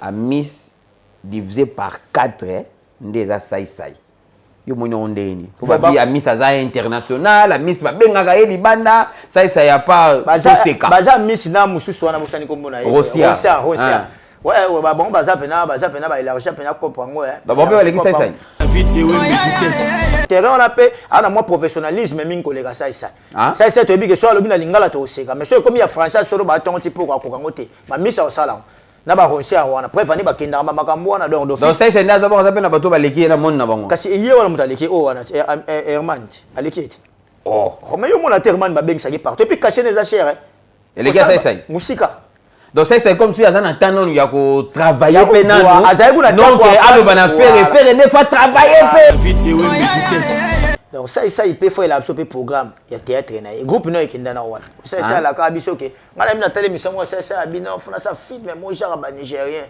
Amis divise par 4 nde eza sai sai. Yo moni yango ndenge nini? Po babi Amis aza international, Amis babengaka ye libanda, sai sai ya part toseka. Baza Amis na mususu wana bosani kombo na ye. Rosia. Rosia, Rosia. Ouais, ouais, ba bango baza pena, baza pena ba élargir pena cope yango eh. Ba bango pe baleki sai sai. Terrain wana pe ana mwa professionnalisme mingi koleka sai sai. Sai sai toyebi ke so alobi na lingala tokoseka, mais so ekomi ya français solo ba tongo ti poko akoka ngo te. Ba misa osala yango. Na ba concert wana preuve ane bakendaka ba makambo wana donc d'office. Donc sai sai nde aza bongo aza pe na bato baleki ye na monde na bango. Kasi ye wana moto aleki oyo wana Herman aleki ye ti. Oh. Mais yo mona te Herman babengisaki partout et puis cachet eza cher hein. Eleki ya sai sai. Musika. Donc sai sai comme si aza na temps nanu ya ko travailler pe nanu. Azali kuna Donc aloba na Ferre Ferre nde fa travailler pe. Donc sai sai pe faut elabso pe programme ya théâtre na ye. Groupe no ekenda na wapi. Sai sai alaka biso ke nga na bino natali émission moko sai sai bino funa sa film mo genre ba nigérien.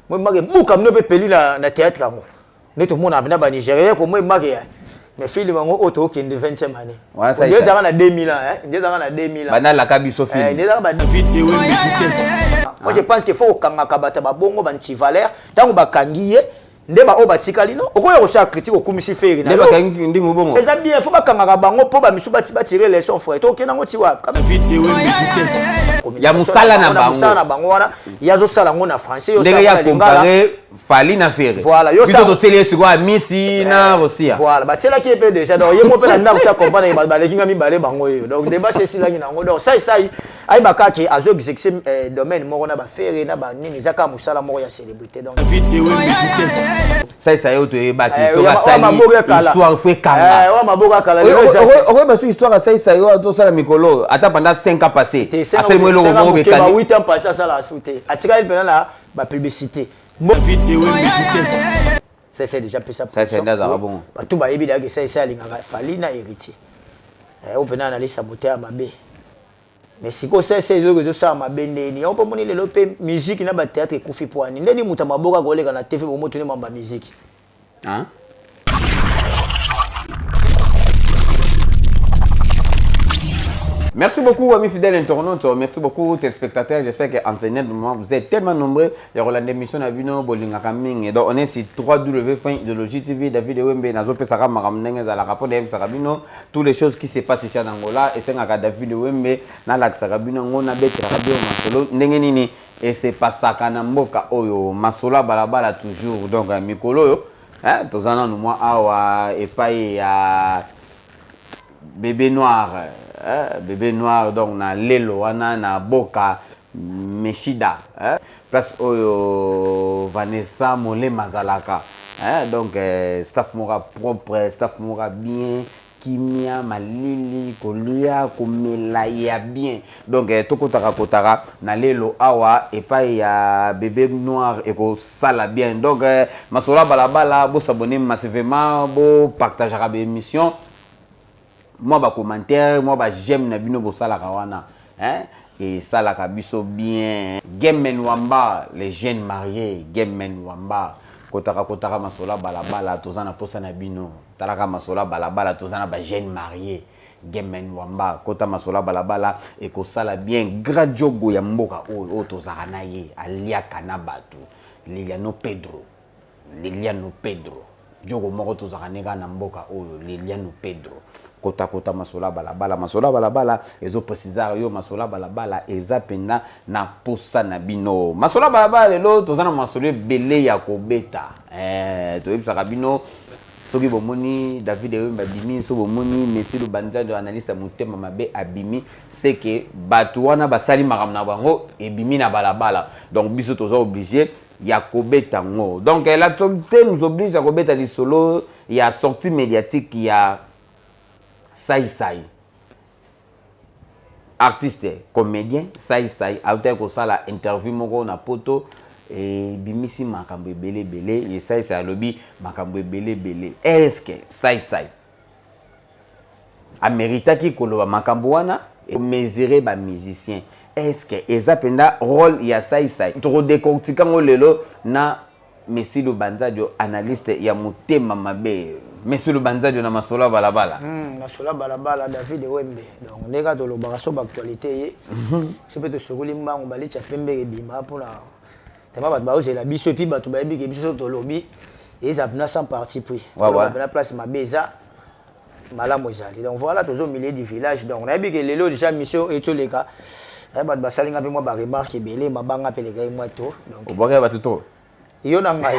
Moi make buka bino pe peli na na théâtre yango. Nde tomona bina ba nigérien ko moi make ya. Mais film yango oyo tokende 20e année. Nde ezalaka na 2000 ans hein. Nde ezalaka na 2000 ans. Banalaka biso film. Nde ezalaka ba Moi je pense qu'il faut kokangaka bato ba bongo ba anti-valeur tango bakangi ye nde ba oyo batikali no okoya kosala critique okumisi Ferre na yo bakangi ndingo bongo eza bien faut bakangaka bango mpo bamisu batire leçon frère tokende yango ti wapi ya mosala na bango mosala na bango wana ye azosala yango na français ndenge ya compare Fally na Ferre voilà yo biso toteli ye sikoyo Amisi na Rosia voilà batielaki ye mpe déjà donc ye moko mpe na ndako sa comprendre bato baleki nga mibale bango oyo donc débat se esilaki na yango donc sai sai ayeba kaka ke azo exercer domaine moko na ba Ferre na ba nini eza kaka mosala moko ya célébrité donc sai sai oyo toyebaki soki asali histoire fo ekanga okoyeba so histoire ya sai sai oyo tosala mikolo ata pendant 5 ans passé asali mo eloko moko bekani 8 ans passé asala asu te atikali mpena na ba publicité sai sai déjà pesa bato bayebi dayake sai sai alingaka Fally na Héritier oyo mpena analisa motema mabe. Mais sikoyo sai sai eloko ezosala mabe ndeni yango mpo omoni lelo mpe musique na ba théâtre ekufi mpo ani ndeni moto ya maboka akoleka na TV bomotuni mamba musique. Hein? Merci beaucoup, amis fidèles internautes. Merci beaucoup, téléspectateurs. J'espère qu'en ce moment, vous êtes tellement nombreux. Il y a l'émission Nabino Bolinga Kaming. Donc, on est sur www.idéologie TV. David Wembe, Nazo Pesaka Maram Nenga, la rapport de Sarabino. Toutes les choses qui se passent ici en Angola. Et c'est David Wembe, Nalakisaka bino ngo, Nabetaka bino masolo. Ndenge nini et se passaka na mboka oyo masolo ya balabala toujours. Donc, mikolo oyo, hein, toza nanu mwa awa epai ya bébé noir, hein, bébé noir donc na lelo wana na boka Meshida, hein, place oyo Vanessa Molema azalaka, hein, donc staff moko propre, staff moko bien, kimia, malili, kolia, komela ya bien. Donc tokotaka kotaka na lelo awa epai ya bébé noir ekosala bien. Donc masolo ya balabala, bo s'abonner massivement, bo partageaka ba émission, moi ba commentaire, moi ba j'aime na bino bosalaka wana, hein, esalaka biso bien. Game Wamba, les jeunes mariés, Game Wamba, kotaka kotaka masolo ya balabala, toza na posa na bino. Talaka masolo ya balabala, toza na ba jeunes mariés. Game Wamba, kota masolo ya balabala ekosala bien. Grand jogo ya mboka oyo, oyo tozaka na ye, aliaka na bato. Liliano Pedro, Liliano Pedro. Jogo moko tozaka neka na mboka oyo, Liliano Pedro. Kota kota masolo ya balabala, masolo ya balabala ezo préciser yo masolo ya balabala eza pena na posa na bino. Masolo ya balabala lelo toza na masolo ebele ya kobeta. Toyebisaka bino soki bomoni David Wembe abimi, soki bomoni Messi Lubanzadio analyste ya motema mabe abimi, c'est que bato wana basali makambo na bango ebimi na balabala. Donc biso toza obligé ya kobeta ngo. Donc l'actualité nous oblige ya kobeta lisolo ya sortie médiatique ya Sai Sai. Artiste comédien Sai Sai autaki kosala interview moko na poto ebimisi makambo ebele ebele. Ye Sai Sai alobi makambo ebele ebele. Est-ce que Sai Sai ameritaki koloba makambo wana? Mesurer ba musiciens. Est-ce que eza penda rôle ya Sai Sai? Toko décortiquer ngo lelo na Messi Lubanzadio, analyste ya motema mabe. Messi Lubanzadio na masolo ya balabala. Masolo ya balabala David Wembe. Donc ndeka tolobaka so ba actualité ye. So pe tosokoli mbangu balicha pembe ebima mpona. Tema bato baozela biso, et puis bato bayebi ke biso so tolobi, eza mpena sans parti pris. Toloba mpena place mabe eza, malamu ezali. Donc voilà, tozo milieu du village. Donc nayebi ke lelo déjà mission etoleka, bato basalinga mpe mwa baremarque ebele, mabanga mpe elekai mwa to. Donc Obwaka bato to. Yo na ngai,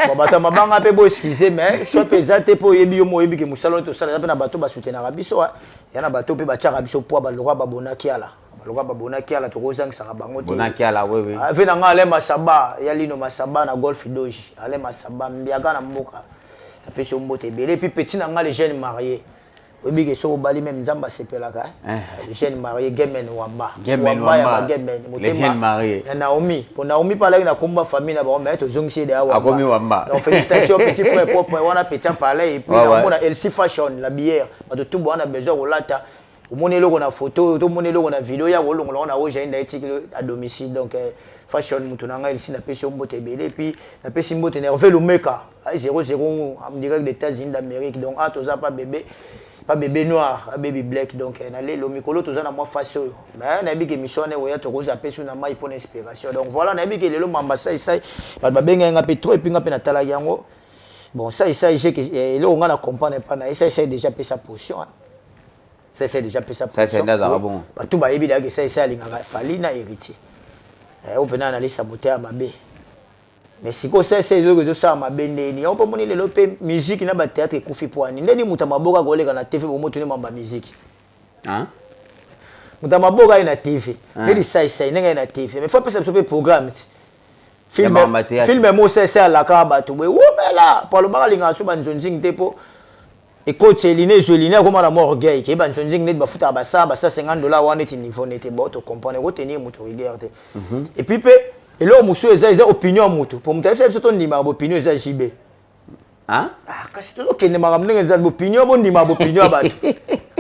bon, bato ya mabanga mpe bo excuse, mais choix mpe eza te, mpo oyebi, yo mo oyebi ke mosala oyo tosala eza mpe na bato basoutenaka biso, ya na bato mpe batiaka biso poids, balokwa babonaki ala, balokwa babonaki ala, tokozangisaka bango te. Bonaki ala, oui. Ah, ve na ngai Alain Masaba ya Lino Masaba na Golf Doge, Alain Masaba mbiaka na mboka, napesi yo mbote ebele. Et puis petit na ngai, le jeune marié, oyebi ke soki obali même Nzambe asepelaka. Le jeune marié Gemen Wamba. Gemen Wamba ya Wamba. Bagemen. Le jeune marié. Ya Naomi, po Naomi mpe alaki na komba famille na bango, mais tozongisi ye deya. Akomi Wamba. Donc félicitations, petit frère propre wana, petit palais. Et puis namona Elsie Fashion, la bière, bato tu wana besoin kolata, omoni eloko na photo, tomoni eloko na video ya kolongola ngo na oyo jainda etikeli à domicile. Donc fashion, moto na ngai Elsie, napesi yo mbote ebele. Et puis napesi mbote na Hervé Lumeka 00 en direct des États-Unis d'Amérique. Donc ah, toza pas bébé, pas bébé noir, ah, baby black. Donc na lelo mikolo toza na mwa face oyo, mais nayebi ke émission wana oya, tokozwa mpe su na mai mpona inspiration. Donc voilà, nayebi ke lelo mamba saisai, bato babengai nga mpe trop, et puis nga mpe natalaki yango. Bon, saisai, eloko nga na comprendre epa na ye, saisai déjà apesa position, hein. Saisai déjà apesa. Saisai nde azalaka bongo. Bato bayebi dayaki saisai alingaka Fally na Héritier. Oyo mpena analisa motema mabe, mais sikoyo saisai eloko ezosala mabe ndeni yango mpo moni lelo mpe musique na bathéâtre ekufi pwani ndeni moto ya maboka akoleka na TV bomotuni mamba musique. Hein? Moto ya maboka aye na TV neti saisai ndenge aye na TV, mais faut apesa biso mpe programme ti. Ya makambo ya théâtre. Film mo saisai alakaka bato boye womela, po alobaka alingaka so banzonzingi te, mpo ekoteli ne ezweli ne akoma na mwa orgueil ke banzonzingi neti bafutaka basa basa 50 $ wana, neti niveau nete bo tocomprendre, ekotenir moto rigueur te. Et puis mpe eloko mosusu eza opinion ya motu, po moto ayebisa biso tondimaka baopinion eza JB. Hein? Ah, kasi tozokende makambo ndenge eza, bopinion, bondima bopinion ya bato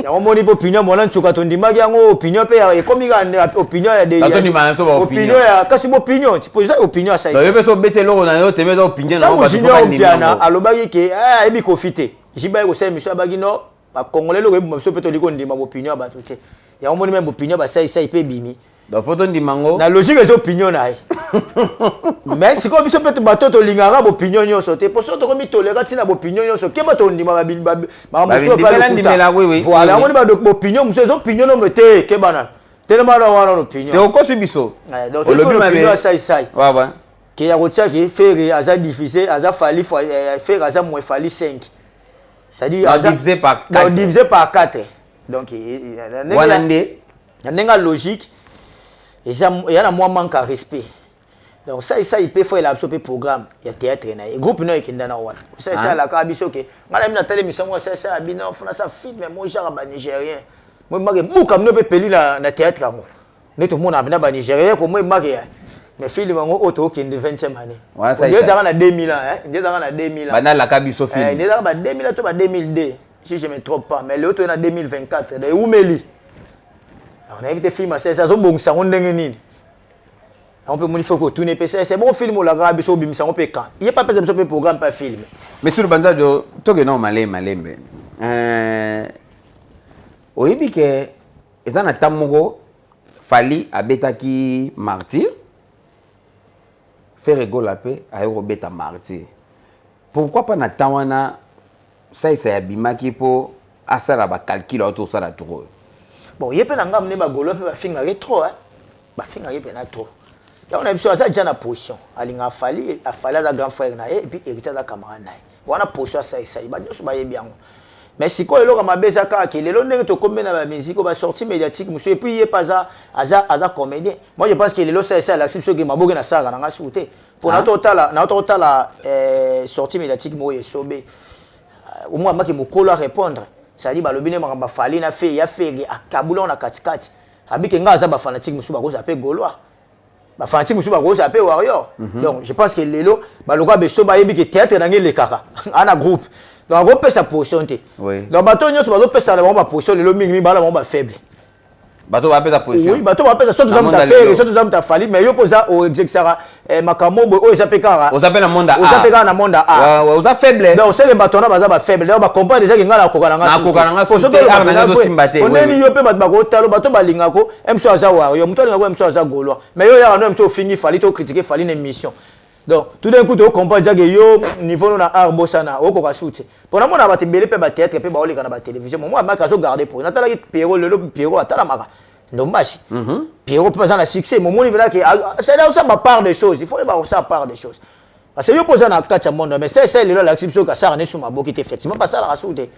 yango. Moni mpo opinion mwana nsuka tondimaki yango, opinion mpe ekomi kaka opinion ya Batondima na biso ba opinion. Opinion ya, kasi bopinion ti po eza opinion ya Donc yo mpe so obeti eloko na yo te, eza opinion na yo, ntango bato faut Junior bandima Mpiana yango. Alobaki ke eh, ayebi Kofi te, jiba ye kosala émission, abaki no bacongolais eloko ebima biso mpe tolingi kondima bopinion ya bato te. Yango moni même bopinion basaisai mpe ebimi. Donc faut tondima yango. Na logique eza opinion na ye, mais sikoyo biso mpe bato tolingaka bopinion nyonso te, po soki tokomi toleka ntina bopinion nyonso, keba tondima makambo mosusu. Babindimela, ndimela, oui. Voilà, yango ni bopinion mosusu eza opinion nomo te, keba na telema na wana Te. Opinion. Okosi biso. Donc Olobi mabe. opinion ya saisai ke ya kotiaki Ferre aza diffusé, aza Fally Ferre aza moins Fally 5, c'est-à-dire Donc, divisé par Donc, quatre. divisé par 4, donc Wana nde. Na ndenge ya logique eza eya na mwa manque ya respect. Donc saisai mpe faut elaka biso mpe programme ya théâtre na ye, groupe no ekenda na wapi. Saisai alakaka biso ke ngai na bino natala émission moko, saisai ya bino funa sa film mo genre banigérien mo emake buka bino mpe peli na théâtre yango nde tomona mpena banigérien komo emake ya, mais film yango oyo tookende 20e année. Wana Nde ezalaka na 2000 ans, hein, nde ezalaka na 2000 ans. Banalaka biso film. Nde ezalaka ba 2000 to ba 2002, si je me trompe pas, mais lelo toye na 2024, donc ewumeli. Alors nayebi te film asese azobongisa yango ndenge nini. Yango mpe moni faut kotuna mpe sese bon film olakaka biso, obimisa yango mpe kan ye pa apesa biso mpe programme mpe film. Monsieur Lubanzadio, tokende nao malembe malembe. Oyebi ke eza na ntango moko Fally abetaki Martyr, Ferre Gola mpe aye kobeta Martyr. Pourquoi pas na temps wana saisai abimaki mpo asala bacalcul ayo tosala tour oyo? Bon, ye mpe na ngambo nde bagolo mpe bafingaki trop, hein. Bafingaki mpena trop. Yango na biso aza déjà na position, alingaka Fally, afali aza grand frère na ye, et puis Héritier aza camarade na ye. Wana position asaisai, bato nyonso bayebi yango. Mais sikoyo eloko ya mabe eza kaka ke lelo ndenge tokomi na bamusique oyo basortie médiatique mosusu, et puis ye mpe aza comédien. Moi je pense que lelo saisai alakisi biso ke maboke nasalaka na nga suku te, mpo nauta kotala sortie médiatique moko esobe omoi amaki mokolo arépondre, c'est-à-dire balobi nde makambo afali na fe ya Ferre, akabula ngo na katikati, abike nga aza bafanatique mosusu bakozala mpe gaulois, bafanatique mosusu bakozala mpe warrior. Donc je pense que lelo baloka beso bayebi ke théâtre nange elekaka ana groupe, donc akopesa position te. Donc bato nyonso bazopesa na bango baposition lelo mingimingi bala bango bafaible. Bato bapesa position. Oui, bato bapesa, soit oza moto afere, soit oza moto afali, mais yo mpo oza oexercisaka makambo boye oyo eza mpe kaka Oza mpe na monde. Oza mpe kaka na monde A. Oza faible. Donc seke bato wana baza bafaible. Donc bacomprendre déjà ke ngai nakoka na Nakoka na nga su te, art na nga ezosimba te. Oneni yo mpe bato bakotala, bato balingako mso aza wario, moto alingako mso aza gaulois, mais yo yaka no mso ofingi Fally to ocritiquer Fally na émission. Donc tout d'un coup tocomprendre déjà ke yo niveau no na art bosana okoka su te. Mpo namona bato ebele mpe bathéâtre mpe baoleka na batélévision, momo amaki azogarde po natalaki Pierrot lelo. Pierrot atalamaka ndombasi, Pierrot mpe aza na succès. Momoni mpena ke c'est osala bapart des choses, il faut yeba kosala part des choses, parce que yo mpo oza na kati ya monde. Mais sai sai lelo alakisi biso kasaka ne su maboki te. Effectivement, basalaka su te,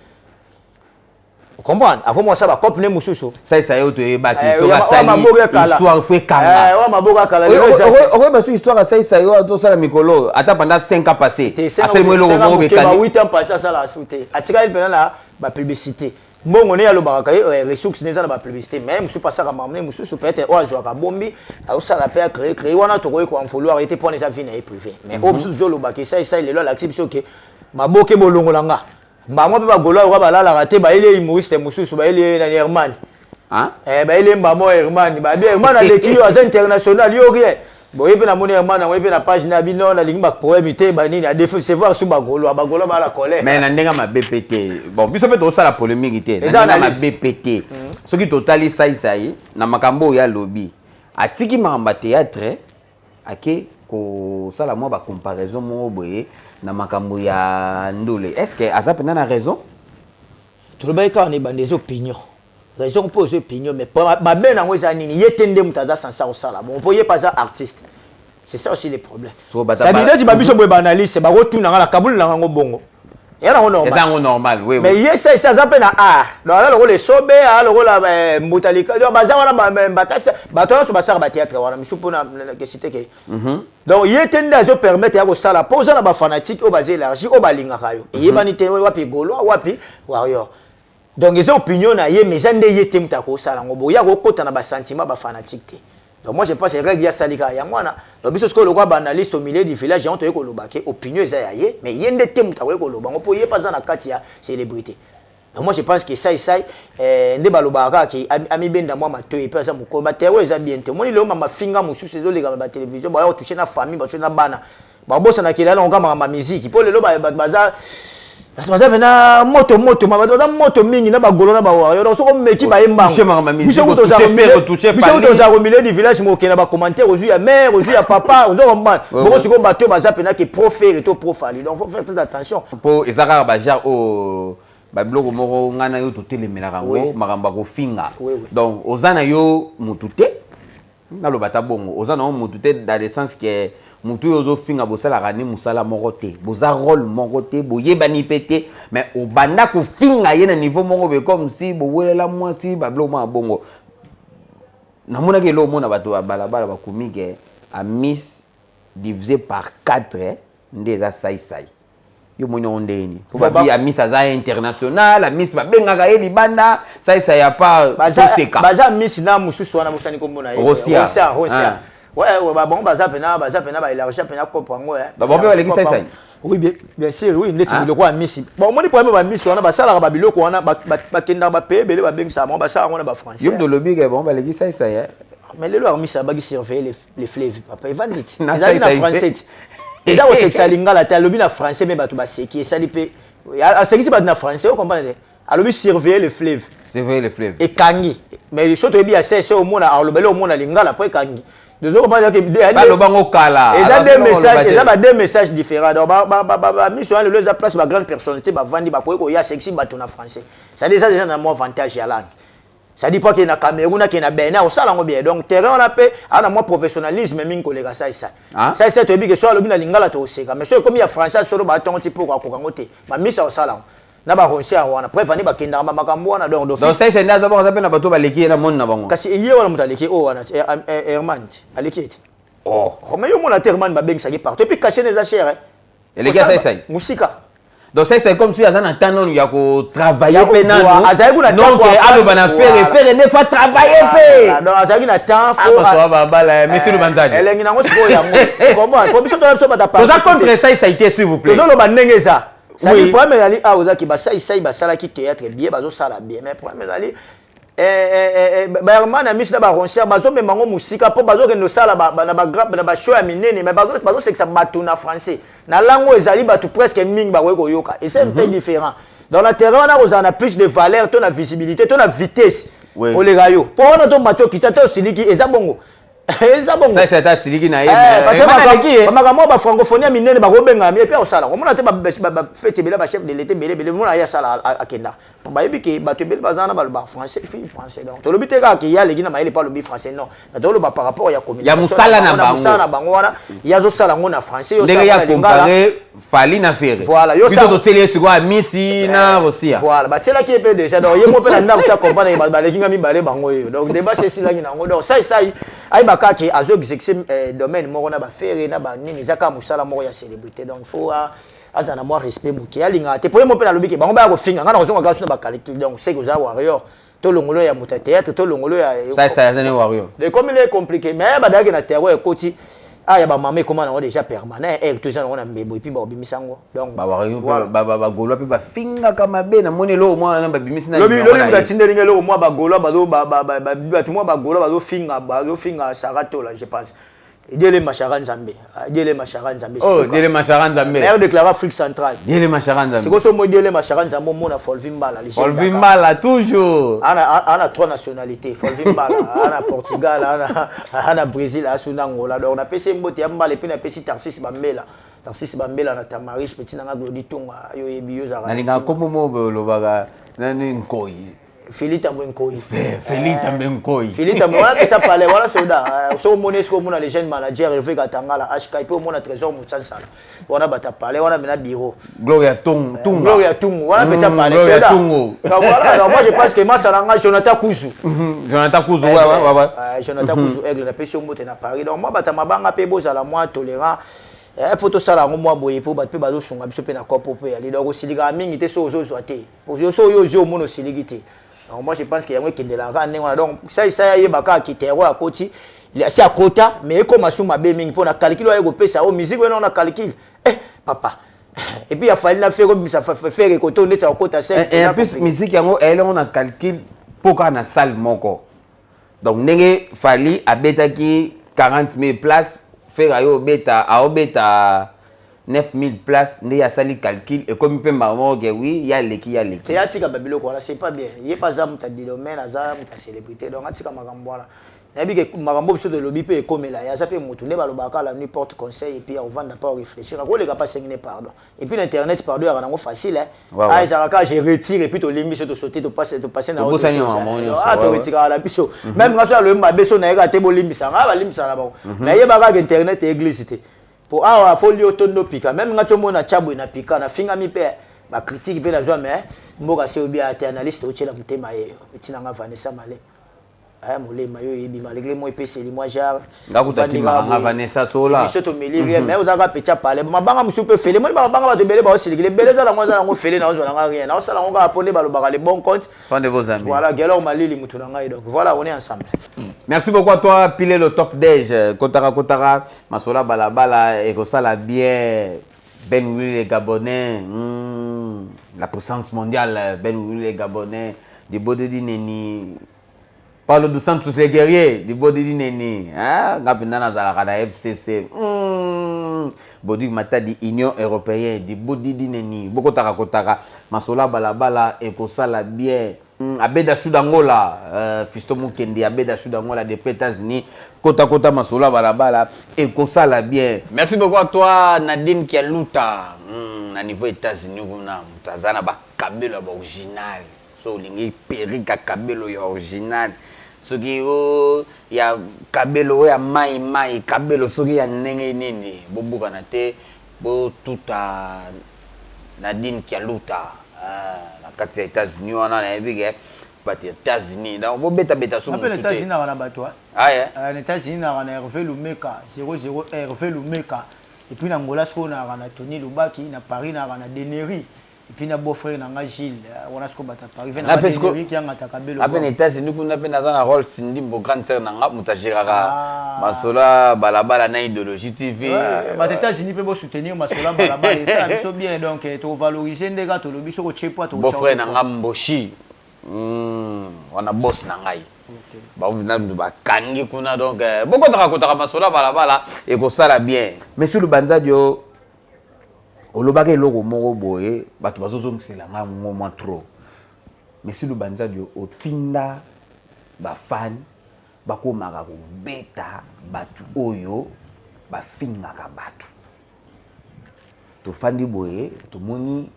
comprendre, akoma osala bacope ne mosusu. Sai sai oyo toyebaki, soki asali histoire, faut ekanga. Oyo maboko akala. Okoyeba so histoire asali sai oyo tosala mikolo, ata pendant 5 ans passé asali mo eloko moko bekani. 8 ans passé asalaka su te, atikali mpena na bapublicité. Mbongo ne alobaka ressource ne eza na bapublicité, mais mosusu asaka makambo ne mosusu, peut-être oyo azwaka bombi azosala mpe acréer créer wana. Tokoki koen vouloir ye te mpona eza vie na ye privé. Mais oyo mosusu tozolobaka, esai esai lelo alakisi biso ke maboke bolongola nga bango mpe bagolo oyo balalaka te. Bayeli ye humoriste mosusu, bayeli ye nani, Herman, bayeli ye mbamo Herman, babi Herman aleki yo, aza international, yo rien. Boye mpe namoni Herman yango ye mpe na page na bino, nalingi baproblème te, banini adécevoir su bagolo, bagolo bala colère. Mais na ndenge mabe mpe te. Bon, biso mpe tozosala polémique te, na ndenge mabe mpe te. Soki totali saisai na makambo oyo alobi, atiki makambo ya théâtre, ake kosala mwa bacomparaison moko boye na makambo ya ndule, est ce que aza mpenza na raison? Tolobaki kaka na ebanda, eza opinion, raison mpo eza opinion. Mais mabe nango eza nini? Ye te nde moto aza sansa kosala bon, mpo ye mpe aza artiste. C'est ça aussi le problème. C'est-à-dire neti babiso boye, baanalyste bakotuna nga na kabulu na yango bongo, ya nango normal. Eza yango normal, oui. Mais ye sa esi aza mpe na art, donc aza lokola esobe, aza lokola mbutalika. Donc baza wana batasi, bato nyonso basalaka bathéâtre wana misu mpona kesi te ke. Donc ye te nde azopermettre ya kosala, mpo oza na bafanatique oyo baza élargi, oyo balingaka yo, eyebani te wapi gaulois, wapi warrior. Donc eza opinion na ye, mais eza nde ye te moto akosala yango boye, ya kokota na basentiment bafanatique te. Donc moi je pense règle ya sali kaka yango wana. Donc biso sikoyo lokola baanalyste au milieu du village, yango toyei koloba ke opinion eza ya ye, mais ye nde te moto akoki koloba yango, mpo ye mpe aza na kati ya célébrité. Donc moi je pense que sai sai nde balobaka kaka ke amibenda mwa matoi mpe aza mokolo baterro eza bien te. Omoni lelo mafinga mosusu ezoleka na batélévision, baya kotouche na famille, batouche na bana, babosanaki elala yango kaka makambo ya miziki, mpo lelo bato baza, bato baza mpena moto moto, bato baza moto mingi na bagolo na bawario. Donc soki omeki bayembango, biso tozala au milieu du village, mokende na bacommentaire, ozwi ya mare, ozwi ya papa, ozo comprendre bongo. Sikoyo bato baza mpena ke pro Ferre to pro Fally, donc faut faire très attention. Mpo eza kaka bagenre oyo babiloko moko ngai na yo totelemelaka yango, makambo ya kofinga. Donc oza na yo mutu te, naloba ta bongo, oza na yo mutu te dans le sens ke mutu oyo ozofinga bosalaka ni mosala moko te, boza rôle moko te, boyebani mpe te, mais obanda kofinga ye na niveau moko boye comme si bowelela mwasi, babiloko moko ya bongo. Namonaki eloko omona bato ya balabala bakomi ke amis divisé par 4 nde eza saisai. Yo moni yango ndenge nini? Po babi amis aza international, amis babengaka ye libanda, saisai ya pa toseka. Baza miss na mosusu wana, bosani kombo na ye. Rosia. Rosia, Rosia. Ouais, bango baza pena baélargir pena kopo yango. Bango mpe baleki saisai. Oui, bien, bien sûr, oui. Neti biloko ya misi, bon, omoni problème, bamisi wana basalaka babiloko wana, bakendaka bapaye ebele, babengisaka bango, basalaka yango na bafrançais. Yo moto olobi ke bango baleki saisai. Mais lelo armisi abaki surveiller les fleuves, papa, evandi ti ezali na français ti eza kosekisa lingala te. Alobi na français, me bato baseki, esali mpe asekisi bato na français, ocomprendre te. Alobi surveiller le fleuve. Surveiller le fleuve. Ekangi, mais so toyebi ya sese, omona alobeli, omona lingala po ekangi. Balobango kala. Eza deux messages, eza ba deux messages différents. Donc bamiso wana lelo eza place bagrande personnalité bavandi, bakoki koya sekisi bato na français, c'est-à-dire eza déjà na mwa avantage ya langue, c'est-à-dire po akende na Cameroun, akende na Benin, osala yango bien. Donc terrain wana mpe aa na mwa professionnalisme mingi koleka saisa. Saisa toyebi ke so alobi na lingala tokoseka, mais so ekomi ya français solo batongo ti poko akoka yango te. Bamisa osala yango na baroncière wana, preuve ani bakendaka bamakambo wana. Donc donc saisa nde aza bongo, aza mpe na bato baleki ye na moni na bango. Kasi ye wana moto aleki oyo wana, Herman aleki ete. Oh. Mais yo mona te, Herman babengisaki partout, et puis cachet eza cher. Eleki ya saisai. Mosika. Donc c'est comme si aza na temps nanu ya kotravailler mpe nanu. Azalaki na donc aloba na Ferre, Ferre nde faut travailler mpe. Donc azalaki na temps. Faut babala monsieur Banzadi. Elengi nango sikoyo yango comprendre, po biso toza, biso bata. Toza contre saisai te, s'il vous plaît. Tozoloba ndenge eza. C'est-à-dire problème ezali awa, ozalaki basaisai basalaki théâtre bien, bazosala bien, mais problème ezali Baherman Amisi na baroncier bazomema yango mosika mpo bazokende kosala na bashow ya minene, mais bazosekisa bato na français, na langue oyo ezali bato presque mingi bakoki koyoka, et c'est un peu différent. Dans la terrain wana, kozala na plus de valeur to na visibilité to na vitesse koleka yo, mpo wana to mati okita te, osiliki, eza bongo, eza bongo. Ça, c'est asiliki na ye. Parce que bamakambo oyo bafrancophonie ya minene bakobengama, epe osala omona te bafeti ebele, bachef de l'État ebele ebele, omona ye asala, akenda po bayebi ke bato ebele baza wana balobaka français, fil français. Donc tolobi te kaka ke ye aleki na mayele mpo alobi français, non, mais toloba par rapport ya Ya mosala na bango. Mosala na bango wana, ye azosala yango na français, yo ndenge osala ya yango na lingala. Comparer Fally na Ferre. Voilà, yo biso toteli ye sikoyo Amisi na Rosia. Voilà, batielaki ye mpe déjà. Donc ye mo mpe na ndako sa comprendre ke bato baleki nga mibale bango oyo. Donc débat se esilaki nango. Donc sai sai ayeba kaka ke azo exercer domaine moko na baFerre na banini, eza kaka mosala moko ya célébrité. Donc faut azala na mwa respect moke, alingaka te po ye mo mpe nalobi ke bango baya kofinga nga na kozonga kaka so na bacalcul. Donc seke oza warrior to longolo ya moto ya théâtre to longolo ya Ça, ça aza ne warrior. Donc comme il est compliqué, mais badalaki na terreau ekoti ah ya bamama ekóma nango déjà permanent, aire toza nango na mbebo et puis baobimisa yango. Donc bawarrior. Voilà. Mpe bagaulois mpe bafingaka mabe. Namoni eloko mwana babimisi na lobi numéro lobi na moto ye. Atindelinga eloko mwa bagaulois bato mwa bagaulois bazofinga Saratola, je pense Diele Machara Nzambe. Ah, Diele Machara Nzambe. Oh, Diele Machara Nzambe. Meilleur déclaré Afrique centrale. Diele Machara Nzambe. Sikoyo so moi Diele Machara Nzambe, omona Folvi Mbala le jeune. Olvi Dakar. Mbala toujours. Ana trois nationalités, Folvi Mbala ana Portugal, ana Brésil, asu na Angola. Donc napesi ye mbote ya Mbala et puis napesi Tarsis Bambela, Tarsis Bambela na Tamarish, petit nanga Glodi Tonga, yo oyebi, yo ozalaka na Nalingaka ntina. kombo mo boye olobaka nani, Nkoi. Feli Tambwe Nkoi. Feli Tambe Nkoi. Feli Tambwe wana peta pale wana soda. So omoni esiko omona les jeunes manager Hervé Katangala HK, mpe omona Trésor Mutsansala wana, bata pale wana mena bureau. Gloria Tung Tunga. Gloria Tungu wana peta pale. Gloria soda. Tungu. Donc voilà, donc moi je pense que masala nga Jonathan Kuzu. Jonathan Kuzu, ouais. Jonathan Kuzu Aigle, napesi yo mbote na Paris. Donc moi bato ya mabanga mpe bozala mwa tolérant, po tosala yango mwa boye mpo bato mpe bazosunga biso mpe na kopo mpe yali. Donc osilikaka mingi te so ozozwa te, po yo so oyo ozwi omona osiliki te. Donc moi je pense que yango ekendelaka kaka ndenge wana. Donc sai sai ayeba kaka kitero akoti si akota, mais ekoma su mabe mingi mpo na calcul oyo aye kopesa o musique oyo na calcul, papa, et puis afali na Ferre obimisa Ferre koto neti akota. Et en plus musique yango eyeli yango na calcul mpo kaka na salle moko. Donc ndenge Fally abetaki 40 000 places, Ferre ayo obeta aobeta 9 000 places, nde asali calcul ekomi mpe mbala moko ke oui, ya leki ya leki. Te, atika babiloko wana, c'est pas bien. Ye mpe aza moto ya domaine, aza moto ya célébrité, donc atika makambo wana. Nayebi ke makambo biso tolobi mpe ekomela ye, aza mpe motu nde balobaka la nuit porte conseil, et puis akovanda mpa réfléchir, akoleka mpa asengi ne pardon. Et puis na internet pardon yaka nango facile, hein. Ah, ezalaka je retire et puis tolimbi biso, tosaute, topasse na autre Tobosani chose, makambo hein. nyonso, Ah, toretikaka na biso même nga so alobi mabe so nayeka te, bolimbisa nga, balimbisaka na bango. Mais yebaka kaka internet église te, po awa fo li otondo pika. Même nga ti omona tia boye na pika, nafingami mpe bacritique mpe nazwa, mais mboka se obi ate analyste otiela motema ye etina nga Vanessa Male aya molema yo oyebi malgré moi epeseli mwa genre. Nga kuta kimaka nga Vanessa Sola. Biso tomeli rien, mais ozalaka petya pale mabanga mosusu mpe fele moni bamabanga bato ebele baosilikile ebele eza nango, eza nango fele naozwa nanga rien, naosala yango kaka mpo nde balobaka le bon compte. Fande vos amis. Voilà, Gelor Malili mutu na ngai. Donc voilà, on est ensemble. Merci beaucoup à toi, Pilé le top déj. Kotara Kotara, Masola Balabala, et Kosala bien. Ben Willy les Gabonais, la puissance mondiale, Ben Willy les Gabonais, du Bodedi Neni, Paulo dos Santos les guerriers, du Bodedi Neni, hein, nga mpenza nazalaka na FCC. Bodui Matadi, Union européenne, du Bodidi Neni, bokotaka kotaka, Masola Balabala, ekosala bien. Abeda Sud Angola, Fisto Mukendi, Abeda Sud Angola depuis États-Unis, kota kota Masola Balabala, ekosala bien. Merci beaucoup à toi Nadine Kialuta, na niveau États-Unis kuna moto aza na bakabelo ya baoriginal. So olingi perruque ya kabelo ya original, soki o ya kabelo oyo ya mai mai kabelo, soki ya ndenge nini, bobukana te, botuta Nadine Kialuta, ah, na kati ya États-Unis wana. Nayebi ke bato ya États-Unis, donc bobetabeta so Mpe na motu te. États-Unis naka na bato, hein. Aye. Na États-Unis naka na Hervé Lumeka 00 Hervé Lumeka, et puis na Angola sikoyo naka na Tony Lubaki, na Paris naka na Deneri, et puis na beau-frère na nga Gilles, wana sikoyo bato ya Paris ve Na na mpe sikoyo- Deneri kiangataka belo. Ape na États-Unis kuna mpe naza na Rolls Ndimbo, grande sœur na nga, moto agéraka Ah. Masola Balabala na Idéologie TV. Bato États-Unis mpe bosoutenir Masola Balabala, esala biso bien. Donc tokovalorize nde kaka tolobi soki otie poa. Beau-frère na nga Mboshi. Wana boss na ngai bakangi kuna. Donc bokotaka kotaka masolo ya balabala ekosala bien. Monsieur Lubanzadio, olobaka eloko moko boye, bato bazozongisela ngai ngo mwa trop. Monsieur Lubanzadio, otinda bafans bakomaka kobeta bato oyo bafingaka bato. Tofandi boye, tomoni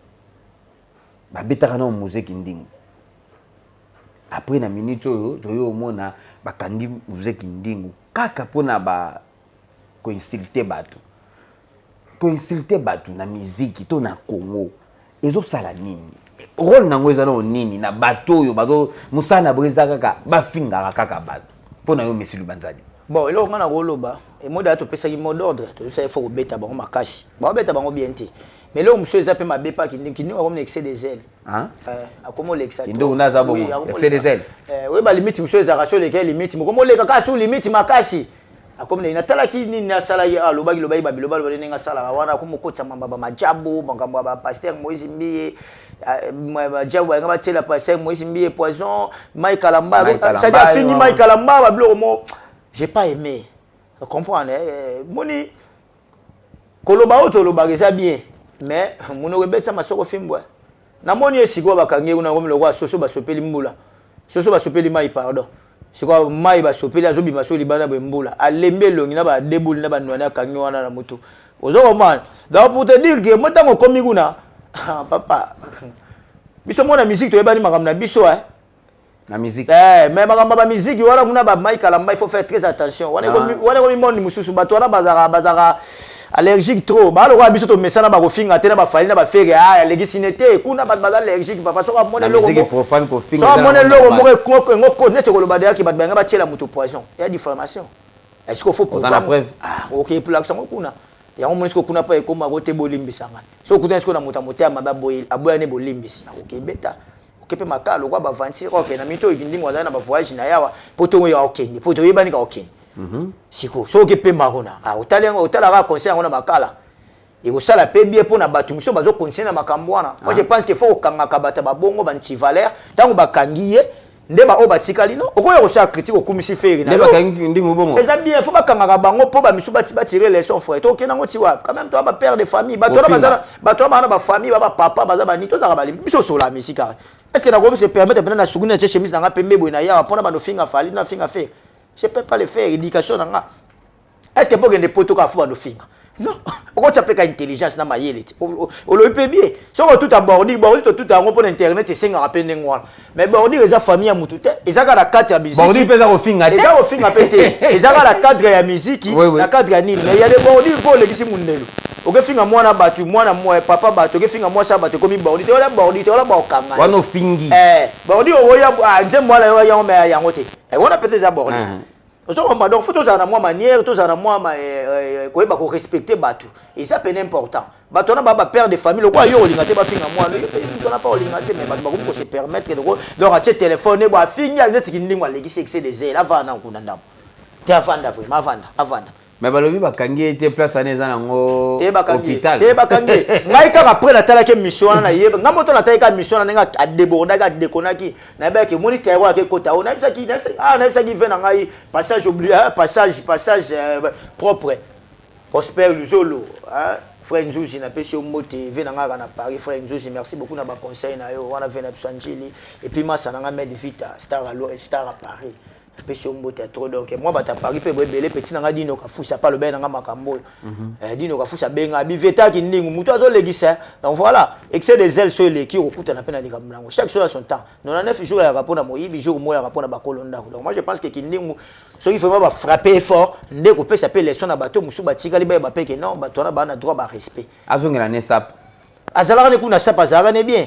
babetaka nao muzeki ndingo. Après, na minute oyo toyo omona bakangi muzeki ndingo kaka mpona ba koinsulte bato. Koinsulte bato na miziki to na Congo ezosala nini? Rôle nango eza nao nini na bato oyo bazo mosala na boye? Eza kaka bafingaka kaka bato. Mpo na yo, Messi Lubanzadi? Bon, eloko nga na koloba, emoda topesaki mot d'ordre, tozosala ifo kobeta bango makasi, baobeta bango bien te. Mais eloko mosusu eza mpe mabe pa Kindingu. Kindingu akomi na excès de zèle. Akomi olekisa. Kindingu nde aza bongo, excès de zèle. Oyeba limite mosusu ezalaka so oleka limite moko, oleka kaka su limite makasi. Akomi na natalaki nini asalaki, alobaki lobaki babiloba loba ndenge asalaka wana, akomi okotisa mamba bamajabu, makambo ya bapasteur Moïse Mbiye, majabu balinga batiela pasteur Moïse Mbiye poison, Mai Kalamba, c'est-à-dire afingi Mai Kalamba, babiloko mo j'ai pas aimé comprendre. Moni koloba oyo tolobaka eza bien, mais monoko ebetisa masoko fimbwa. Namoni ye sikoyo bakangi ye kuna, komi lokola soso basopeli mbula, soso basopeli mai, pardon, sikoyo mai basopeli, azobima so libanda boye, mbula alembi elongi na badebuli na banwani akangi wana na motu. Ozo comprendre? Donc pour te dire que mo ntango okomi kuna, papa, biso mona musique toyebani makambo na biso, eh. Na musique. Mais makambo ya bamiziki wana kuna, bamai Kalamba, il faut faire très attention. Wana ekomi monde mosusu. Bato wana bazalaka allergique trop. Balokola biso tomesana bakofinga te na baFally na baFerre, alekisi ne te. Kuna bato baza allergique, papa. Soki amoni eloko moko engo neti koloba deyaki bato balinga batiela moto poison ya diffamation, est-ce qu'il faut Preuve? Okepulakisa yango kuna. Yango moni siko kuna mpo ekomako te. Bolimbisa ngai soki okutani siko na moto ya motema mabe, aboyani bolimbisi, akoki ebeta oke mpe makala lokwa baventure. Ok, na miniti oyo Kindingo azali na bavoyage na yawa mpo tongo ya okende, mpo toyebani ka okende. Siko soki oke pemba kuna, otali yango, otalaka conseil yango na makala, ekosala mpe bien mpo na bato mosusu bazocontinue na makambo wana. Moi, je pense que faut kokangaka bato ya babongo bantivaleur. Ntango bakangi ye nde baoyo batikali no okoya kosala critique, okumisi Ferre. Na eza bien. Faut bakangaka bango mpo bamisu batire leçon. Frère, tokende yango ti wapi? Quand même toa bapère de famille, bato wana baza, bato wana baa na bafamille, ba bapapa baza bani. Tozalaka balimi biso osola misika. Est ce que nakomi se permettre mpena na sukuni na tie chemise na nga pembe boye na yawa mpona bando finga Fally na finga Ferre? Je peux pas le faire. Éducation na nga, est ce que mpo okende poto kaka faut bando finga? Non, okotia mpe ka intelligence na mayele te. Olobi mpe bien, soki otuta bordure, bordure totuta yango mpona internet, esengaka mpe ndenge wana. Mais bordure eza famille ya mutu te, eza kaka na kati ya musique. Mpe eza kofinga te. Eza kofinga mpe te, eza kaka na cadre ya musique, na cadre ya nini. Mais ya de bordure mpo olekisi mundelo, okefinga mwana bato, mwana papa bato, okefinga mwasi ya bato, ekomi bordure te. Wana bordure te, wana baokanga. Wana ofingi. Bordure okoya nzembo wana yango, me yango te, wana peut-être eza bordure. Ozokomba. Donc faut tozala na mwa manière, tozala na mwa koyeba korespecte bato, eza pene important. Bato wana baa bapère de famille. Lokola yo olinga te bafinga mwana yo, moto wana mpa olinga te, mais bato bakomi kose permettre. Donc atie telefone bo afingi neti Kindingo alekisi excès de zèle. Avanda na kuna ndambo te, avanda vraiment, avanda, avanda. Mais balobi bakangi ye te, place wana eza nango hôpital. Te, bakangi ngai kaka après natalaki émission wana, nayeba ngai moto natalaki kaka émission wana ndenge adébordaki, adekonaki. Nayebaki omoni terro ake kota oyo. Nayebisaki ve na ngai passage obli, passage propre. Prosper Luzolo, frère Nzuzi, napesi yo mbote. Ve na ngai kaka na Paris, frère Nzuzi, merci beaucoup na baconseil na yo wana. Ve na biso Anjili et puis masa na ngai Med Vita, star à Paris, napesi yo mbote ya trop. Donc mwa bato ya Paris mpe boebele. Petit na ngai Dino Kafusi apa alobeli na ngai makambo oyo. Dino Kafusi abenga bivetaki ndingu motu azolekisa. Donc voilà, excès de zèle so eleki, okokutana mpe na likambo nango. Chaque chose a son temps. 99 jours ayaka mpona moyibi, jour moko ayaka mpona bakolo ndako. Donc moi, je pense que Kindingu, soki vraiment bafrappe fort nde kopesa mpe leçon na bato mosusu batikali, bayeba mpe ke non, bato wana baa na droit barespect. Azongela ne sap. Azalaka ne kuna sap, azalaka ne bien.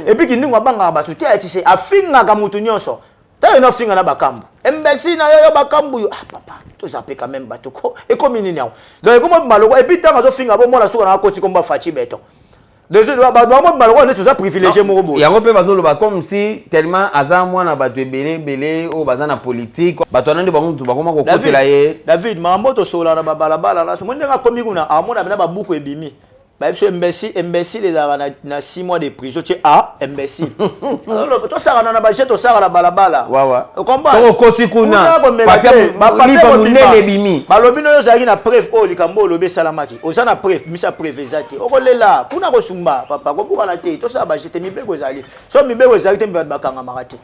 Et puis Kindingu abangaka bato te, ayatise afingaka motu nyonso. Ntango eno afinga na bakambu embesi na yo, yo bakambu yo, ah papa, toza mpe quand même bato ko ekomi nini yango? Donc ekomi maloko. Et puis ntango azofinga, bomona suka na akoti komba Fatshi Béton. Bato bango maloko neti oza privilégié moko boye. Yango mpe bazoloba comme si tellement aza mwana bato ebele ebele oyo baza na politique, bato wana nde bango mutu bakoma kokotela ye. David, makambo tosolola na babalabala na moi, ndenge akomi kuna, amona bena babuku ebimi. Bayebi so imbécile, imbécile ezalaka na 6 mois de prison. Tie a imbécile, tosakana na baje, tosaka na balabala. Soki okoti kuna, papier monene ebimi. Balobi no, oyo ozalaki na preuve, oyo likambo olobi esalamaki, oza na preuve, misa preuve eza te, okolela kuna, kosumba papa, kobukana te. Tosala baje te, mibeko ezali. So mibeko ezali te, bato bakangamaka te.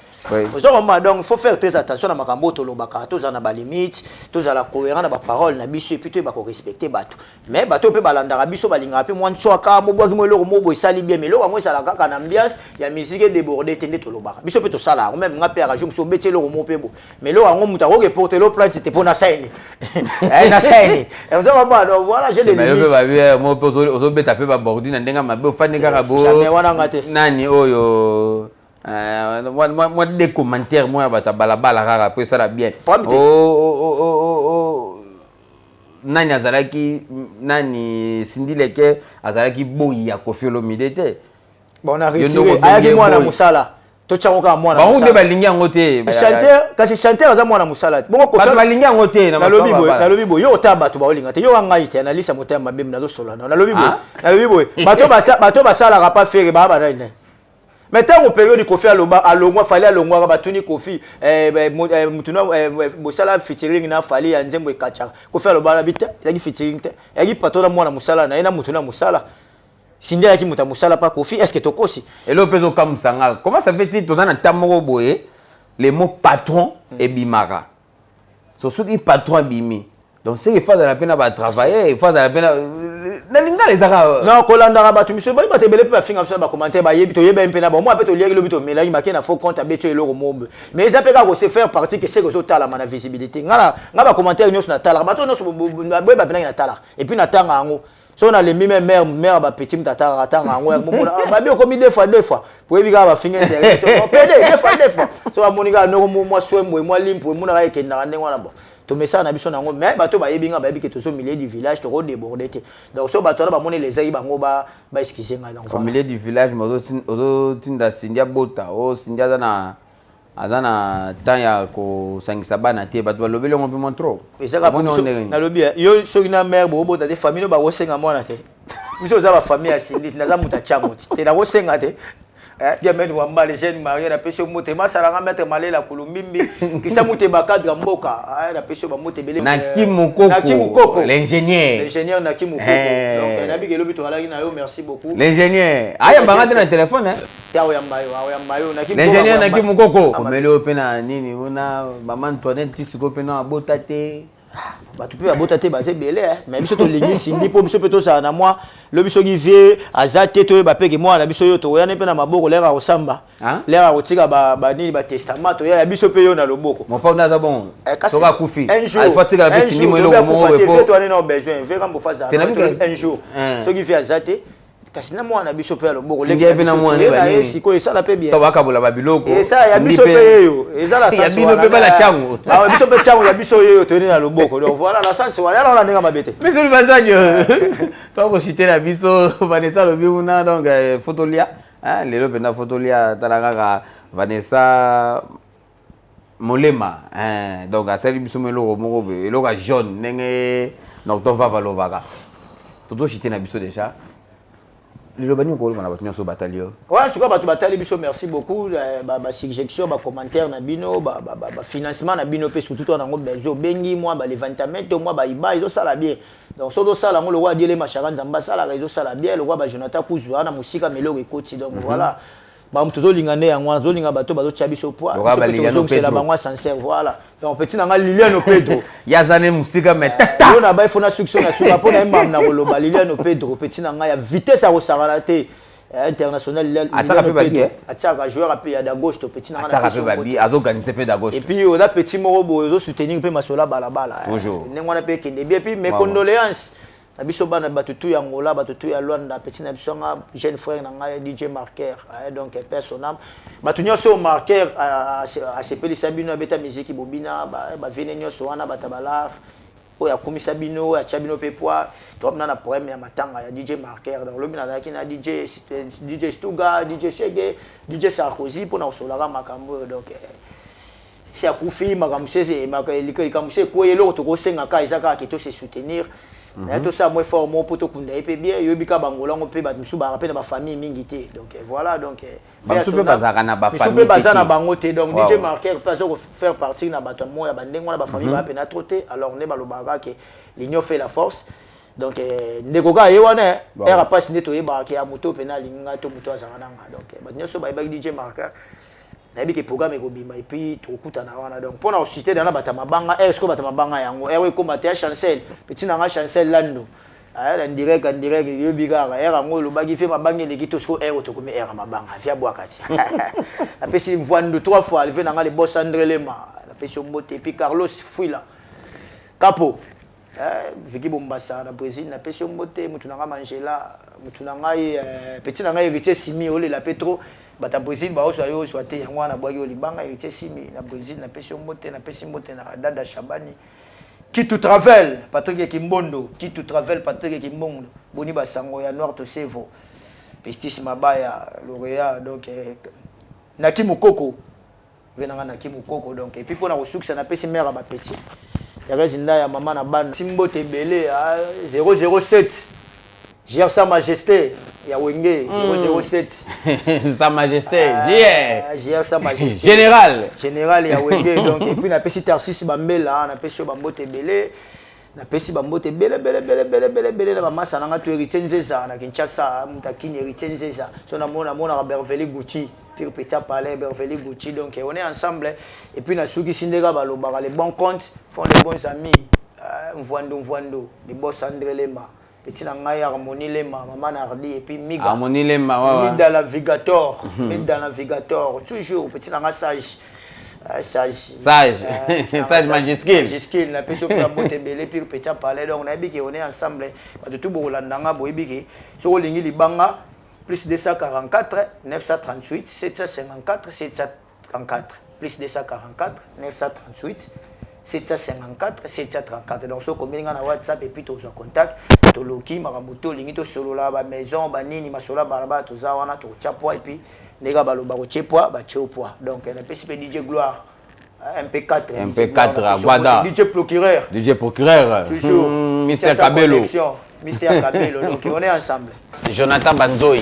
Oza komona? Donc il faut faire très attention na makambo oyo tolobaka. Tozala na balimite, tozala cohérent na baparole na biso, et puis toyeba korespecte bato. Mais bato oyo mpe balandaka biso, balingaka mpe mwa nswaka, mobwaki mo eloko moko boye, esali bien. Mais eloko yango ezala kaka na ambiance ya musique, edéborde te. Nde tolobaka biso mpe tosala yango. Même nga mpe yaka jour mosusu obeti eloko moko mpe bo, mais eloko yango moto akoki porter lo plainte te, mpo nasali nasali. Oza komona? Donc voilà, j'ai des limites. Babi mo mpe ozobeta mpe babordi na ndenge mabe, ofandi kaka bo. Wana nga te. Nani oyo mwa des commentaires mwa ya bato ya balabala kaka po esala bien. Nani azalaki nani? Cindy Le Cœur azalaki boyi ya Koffi Olomide te. Bon, on a retiré, ayaki mwana mosala, totyango kaka mwana. Bango nde balingi yango te. Chanteur, kasi chanteur aza mwana mosala te. Bongo bato balingi yango te. Nalobi boye, nalobi boye, yo otala bato baolinga te, yo wa ngai te, analisa motema mabe, nazosola. Nalobi boye, nalobi boye, bato basalaka pa Ferre baa banani nani? Mais ntango période Koffi aloba alongwa, Fally alongwaka, batuni Koffi mutu bosala featuring na Fally ya nzembo ekatiaka. Koffi aloba na bi te, ezalaki featuring te, ezalaki patron na mwana mosala na ye na mutu na mosala. Cindy ayaki moto ya mosala pa Koffi. Est ce que tokosi? Eloko mpe ezokamwisa nga, comment ça fait ti toza na ntan moko boye, le mot patron ebimaka? So soki patron ebimi, donc seke faut azala mpe na batravailleur, faut azala mpe na lingala ezaka. Non, kolandaka bato miso bayi, bato ebele mpe bafinga biso na bacommentaire, bayebi, toyeba mpe na bango mpe toliaki lobi, tomelaki make na faux compte, abeti eloko mobe. Mais eza mpe kaka kose faire partie ke seke ozotalama na visibilité. Nga bacommentaire nyonso natalaka, bato nyonso boyeba mpenaki natalaka, et puis natanga yango. So nalembi me mare mare bapetit moto atalaka, atanga yango, babi okomi deux fois deux fois, poyebi kaka bafinga pede deux fois deux fois. So bamoni kaka ndoko mwa swembo, mwa limpo, emonaka ekendaka ndenge wana. Bon, tomesala na biso nango. Mais bato bayebi nga, bayebi ke tozo milieu du village, tokodéborde te. Donc so bato wana bamoni lezaki bango, baexcuse ngai. Donc au milieu du village, ozotinda Cindy abota o Cindy aza na temps ya kosangisa bana te. Bato balobeli yango mpe mwa trop. Ezaka nalobi yo, soki na mare bobota te, famille no bakosenga mwana te. Biso oza bafamille ya Cindy te, naza moto atyango te, nakosenga te. Diamède Wambale, jeune marié, napesi yo mbote. Masalanga maître Malela Kulumbimbi, kisa muteba cadre mboka, napesi yo bambote ebele. Naki Mukoko, l'ingénieur. L'ingénieur Naki Mukoko. Donc nayebi ke elobi toalaki na yo, merci beaucoup. L'ingénieur ayambanga te na téléphone. Te, aoyamba yo, aoyamba yo. Naki. L'ingénieur Naki Mukoko, komeli oyo mpe na nini una mama Antoinette, ti sikoyo mpe na abota te. Bato mpe babota te, baza ebele. Mais biso tolingi Cindy mpo biso mpe tozala na mwa lobi. Soki vie aza te, toyeba mpe ke mwana na biso oyo tokoyani mpe na maboko, lere akosamba, lere akotika banini, batestament, toya ya biso mpe yo na loboko. Mopao nde aza bon. Soki akufi, atikala mpe Cindy mo eloko moko. Toani na besoin vie kambo fa azala un jour. Soki vie aza te, kasi na mwana na biso mpe ya loboko ye sikoyo esala mpe bien. Bakabola babiloko. Esala ya biso mpe yeyo, eza na sens bino mpe bala tiango. Biso mpe tiango ya biso yeyo, toyeni na loboko. Donc voilà, na sens wana, yala wana ndenge mabe te. Biso bazanyo tokosite na biso. Vanessa alobi kuna, donc faut tolia lelo mpenza, faut tolia. Tala kaka Vanessa Molema, donc asali biso mo eloko moko boye, eloko ya jaune, ndenge docteur Vava alobaka. Tozoshite na biso déjà. Liloba nini okoloba na bato nyonso batali yo? Ouais, sikoyo bato batali biso, merci beaucoup. Basuggestion, bacommentaire na bino, bafinancement na bino mpe surtout to nango besoin. Obengi mwa balevantament to mwa baiba, ezosala bien. Donc soki tosala yango lokola Diele Mashaka, Nzambe asalaka, ezosala bien lokola bajonathan Kuzu wana mosika, meloko ekoti. Donc voilà, bato tozolinga nde yango wana, tozolinga bato bazotia biso poids, tozongisela bango ascenseur. Voilà, donc petit na nga Liliano Pedro. Yaza ne mosika, mais tata. Yo na bai fona succès na suka mpo na ye mamu na koloba. Liliano Pedro, petit na ngai ya vitesse ya kosakana te, international. Atiaka mpe babi. Atiaka joueur mpe ya da gauche to petit na ngai. Atiaka mpe babi, azoorganize mpe da gauche. Et puis oza petit moko boye, ozosoutenir mpe masolo ya balabala. Toujours. Ndenge wana mpe ekende bien. Puis mes condoléances na biso bana, bato tu ya Angola, bato tu ya Luanda. Petit na biso nga, jeune frère na ngai DJ Marquer, donc paix son âme. Bato nyonso oyo Marquer asepelisa bino, abeta miziki bobina, bavene nyonso wana, bato ya balar oyo akumisa bino, oyo atya bino mpe poids. Toamina na problème ya matanga ya DJ Marquer. Donc lobi nazalaki na DJ Stuga, DJ Shege, DJ Sarkozy mpona kosolaka makambo oyo. Donc si akufi, makambo se likambo se ekweyi, eloko tokosengaka eza kaka ke tose soutenir. Naye tosala mwa effort moko mpo tokunda ye mpe bien. Yoyebi kaka bangolango mpe bato mosusu bazalaka mpe na bafamille mingi te. Donc voilà, donc Bamosusu mpe bazalaka na bafamille mpe baza na bango te. Donc DJ Marker mpe aza kofaire partie na bato ya moya bandenge wana, bafamille baa mpena trop te. Alors nde balobaka ke l'union fait la force. Donc ndeko kaka ye wana ere apasi nde toyebaka ke ya moto mpena alingi ngai to moto azalaka na nga. Donc bato nyonso bayebaki DJ Marker, nayebi ke programme ekobima et puis tokokutana wana. Donc mpona kosite dana bato ya mabanga ere sikoyo, bato ya mabanga yango ere ekóma te ya Chancel, petit na nga Chancel Lando en direct, en direct. Yoyebi kaka ere yango olobaki fe mabanga eleki to sikoyo ere tokomi ere ya mabanga vi abwaka ti. Napesi Mvwandu trois fois aleve na nga, le boss André Lema, napesi yo mbote. Et puis Carlos Fuila Capo, Viki Bombasa na Brésil, napesi yo mbote. Motu na ngai Mangela, motu na ngai, petit na ngai Héritier Simi, olela pe trop bato ya Brésil baozwa yo ozwa te, yango wana bwaki yo libanga. Héritier Simi na Brésil, napesi yo mbote. Napesi mbote na Dada Shabani, Kitu Travel, Patrick Kimbondo, Kitu Travel, Patrick Kimbondo, boni basango ya Noir Tosevo, Pestis Mabaya lauréat. Donc Naki Mokoko ve nanga, Naki Mokoko. Donc et puis mpona kosukisa, napesi mare ya bapetits Thérèse Ndaya, mama na bana, si mbote ebele. 007 Gère Sa Majesté ya Wenge 007. Sa Majesté JR. JR Sa Majesté. Général. Général ya Wenge. Donc et puis napesi Tarsis Bambela, napesi yo bambote ebele. Napesi bambote ebele ebele ebele ebele ebele ebele na bamasa na nga to Héritier Nzeza na Kinshasa, moto akini Héritier Nzeza so namona namonaka Berveli Gucci pire petit palais Berveli Gucci. Donc on est ensemble. Et puis nasukisi ndeka balobaka: les bons comptes font les bons amis. Mvwando Mvwando, le boss André Lema, petit na ngai Harmonie Lema, mama Nardi, et puis Miga. Harmonie Lema, ouais. Mida Navigator, Mida Navigator toujours, petit na nga Sage. Sage. Sage. Sage majuscule. Majuscule, napesi yo mpe mbote ebele, pire petit palais. Donc nayebi ke on est ensemble. Bato tu bokolanda nga, boyebi ke soki olingi libanga, plus 244 938 754 734, plus 244 938 754 734. Donc soki okomeli nga na WhatsApp et puis tozwa contact, toloki makambo to olingi tosolola, bamaison banini, masolo ya balabala, toza wana, tokotya poids. Et puis ndenge baloba kotie poids, batie poids. Donc napesi mpe DJ Gloire MP4. MP4 Aguada. DJ Procureur. DJ Procureur. Toujours. Mr Kabelo. Mr Kabelo. Donc on est ensemble. Jonathan Banzoi,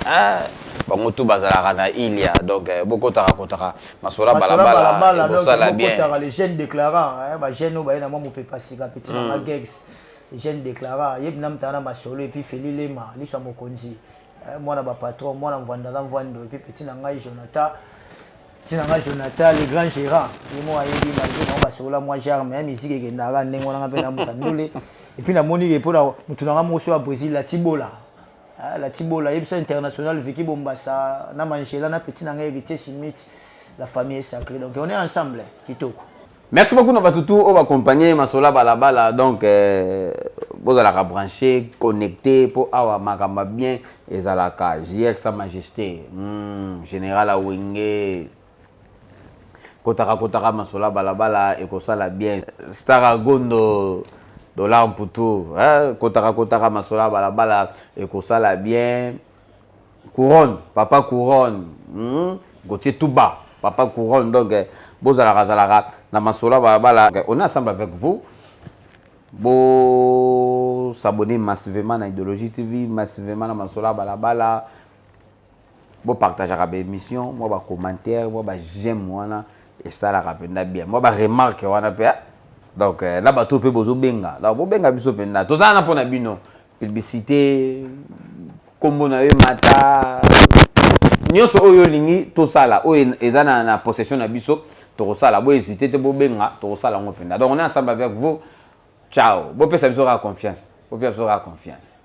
hein? Bango tu bazalaka na ilia. Donc bokotaka kotaka masolo balabala, ekosala bien. Bokotaka les jeunes déclarants, bajeune oyo baye na mwa mopepa sika, petit nanga Gex, jeune déclarant, yebi na mutana na masolo. Et puis Feli Lema, liso ya mokonzi, mwana bapatron, mwana Mvwandala Mvwando. Et puis petit na ngai Jonathan, petit na ngai Jonathan le grand gérant, ye mo ayebi malgré bango basolola mwa genre, mais musique ekendaka ndenge wana. Nga mpe na muta ndule. Et puis namoni ke mpona mutu na nga moso ya Brésil, Latibola, Latibola, yebisa international Viki Bombasa na Mangela na petit na ngai Héritier Simit, la famille est sacrée. Donc on est ensemble, kitoko. Merci beaucoup na bato tu oyo baaccompagné masolo balabala. Donc bozalaka branché, connecté, mpo awa makambo ya bien ezalaka. JX Sa Majesté, général Awenge, kotaka kotaka masolo balabala, ekosala bien. Star Agondo, Dollar Mputu, kotaka kotaka masolo balabala, ekosala bien. Couronne, papa Couronne, Gauthier Touba, papa Couronne. Donc bozalaka zalaka na masolo balabala, on est ensemble avec vous. Bo s'abonner massivement na Idéologie TV, massivement na masolo balabala. Bopartageaka baémission, mwa bacommentaire, mwa baj'aime wana esalaka mpenza bien, mwa baremarque wana mpe. Donc na bato mpe bozobenga, donc bobenga biso mpenza, toza wana mpona bino. Publicité, nkombo na yo emata, nyonso oyo olingi tosala, oyo eza na possession na biso, tokosala. Bohésite te, bobenga, tokosala yango mpenza. Donc on est ensemble avec vous. Ciao, bopesa biso kaka confiance, bopesa biso kaka confiance.